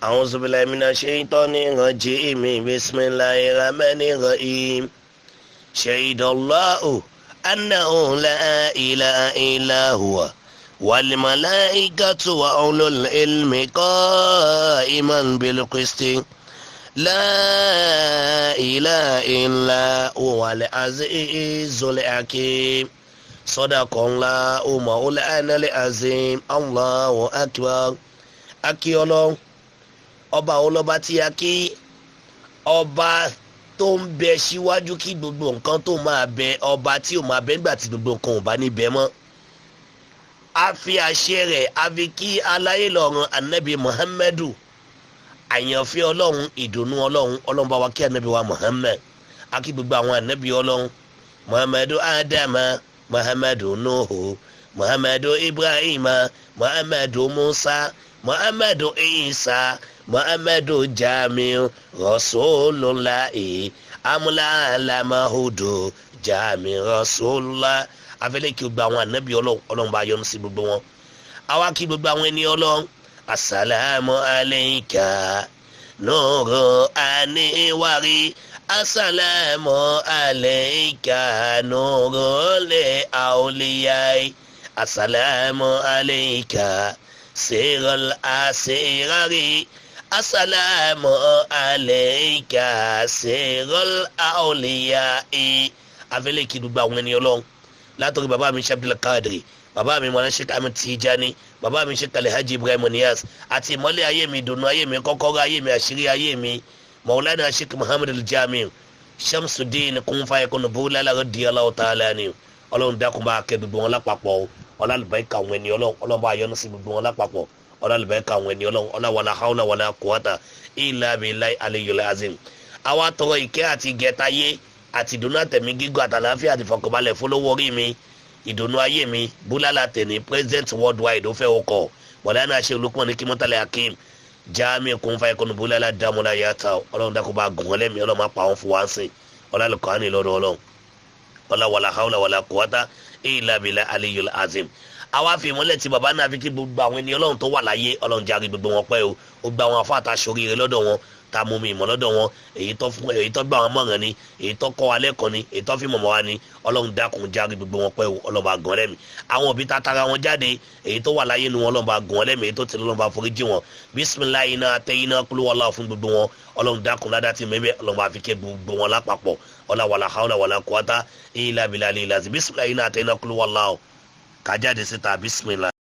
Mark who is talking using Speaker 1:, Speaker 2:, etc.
Speaker 1: أعوذ بالله من الشيطان الرجيم بسم الله الرحمن الرحيم شهد الله أنه لا إله إلا هو والملائكة وأولو العلم قائما بالقسط لا إله إلا هو العزيز الحكيم صدق الله مولانا العظيم الله أكبر akí Ọlọ́run ọba ọlọ́ba tí a kí ọba tó ń bẹ síwájú kí gbogbo nǹkan tó máa bẹ ọba tí ò máa bẹ nígbà tí gbogbo nǹkan ò bá ní bẹ mọ́. A fi àṣẹ rẹ̀ a fi kí aláyé lọ́run anabi Muhammadu àyànfẹ́ Ọlọ́run ìdùnnú Ọlọ́run Ọlọ́run bá wa kí anabi wa Muhammad a kí gbogbo àwọn anabi Ọlọ́run Muhammadu Adama Muhammadu Nuhu Muhammadu Ibrahima Muhammadu Musa Muhammadu Isa Muhammadu Jamiu Rasulullahi amúláàlámàhùdù Jamiu Rasulullah. Afẹ́lẹ́ kí gbogbo àwọn ànábì Ọlọ́run Ọlọ́run bá yọ́nú sí gbogbo wọn. Àwa kí gbogbo àwọn ẹni Ọlọ́run asalaamu alayka nuru aniwari asalaamu alayka nuru le awliyai asalaamu alayka siral asirari asalaamu alayka siral awliyai. Afẹ́lẹ́ kí gbogbo àwọn ẹni Ọlọ́run látọ̀rí bàbá mi Sheikh Abdul Qadir, bàbá mi mọ̀lá Sheikh Ahmed Tijani, bàbá mi Sheikh Alhaji Ibrahim Niyas, àti ìmọ́lẹ̀ ayé mi, ìdùnnú ayé mi, kọ́kọ́rọ́ ayé mi, àṣírí ayé mi, Maulana Sheikh Muhammad Al-Jami Shamsuddin Kunfayekun Bulala radiyallahu ta'ala ni. Ọlọ́run dákun bá kẹ́ gbogbo wọn lápapọ̀ o, ọlọ́àlùbáríkà àwọn ẹni Ọlọ́run, Ọlọ́run bá yọ́nú sí gbogbo wọn lápapọ̀, ọlọ́àlùbáríkà àwọn ẹni Ọlọ́run, ọlá wàlá hawla wàlá quwwata illa billahi aliyyil azim. Àwa tọrọ ìkẹ́ àti ìgẹ̀tayé àti ìdùnnú àtẹ̀mí gígùn àtàlàáfíà àti ìfọkànbalẹ̀ fọlọ́wọ́ orí mi, ìdùnnú ayé mi, Búlálà tẹ̀lé president worldwide ó fẹ́ ọkọ̀ Mọ̀lánà ṣe olùkọ́ ní kímọ́tàlẹ̀ Akeem Jamiu Kunfayekun Búlálà dámúlá yàtọ̀. Ọlọ́run dákun bá gùn ọlẹ́mí, Ọlọ́run máa pa àwọn fún wa ń sìn ọlọ́lùkọ́ á ní lọ́dọ̀ Ọlọ́run, ọlá wàlá hawla wàlá quwwata illa billahi aliyyil azim. Àwa fi ìmọ́lẹ̀ tí bàbá náà fi kí gbogbo àwọn ènìyàn Ọlọ́run tó wà láyé, Ọlọ́run járe gbogbo wọn pẹ́ o, ó gba àwọn afáàtà sóríire lọ́dọ̀ wọn, tá a mú mi ìmọ̀ lọ́dọ̀ wọn, èyí tó fún èyí tó gbà wọn mọ̀ràn ni, èyí tó kọ́ wa lẹ́kọ̀ọ́ ni, èyí tó fi mọ̀mọ́ wa ni, Ọlọ́run dákun járe gbogbo wọn pẹ́ o, Ọlọ́run bá gàn lẹ́mìí. Àwọn òbí tá tara wọn jáde, èyí tó wà láyé nu wọn, Ọlọ́run bá gàn lẹ́mìí, èyí tó ti Ọlọ́run bá foríjì wọn. Bisimilayi iná atẹ iná kúlú wọlá fún gbogbo wọn, Ọlọ́run dákun ládàá ti mẹ́mẹ́, Ọlọ́run bá fi ké gbogbo wọn lápapọ̀, ọlá wàlá hawla wàlá quwata illa billahi ilà. Bisimilayi iná atẹ iná kúlú wọlá o, kájáde síta bisimilayi.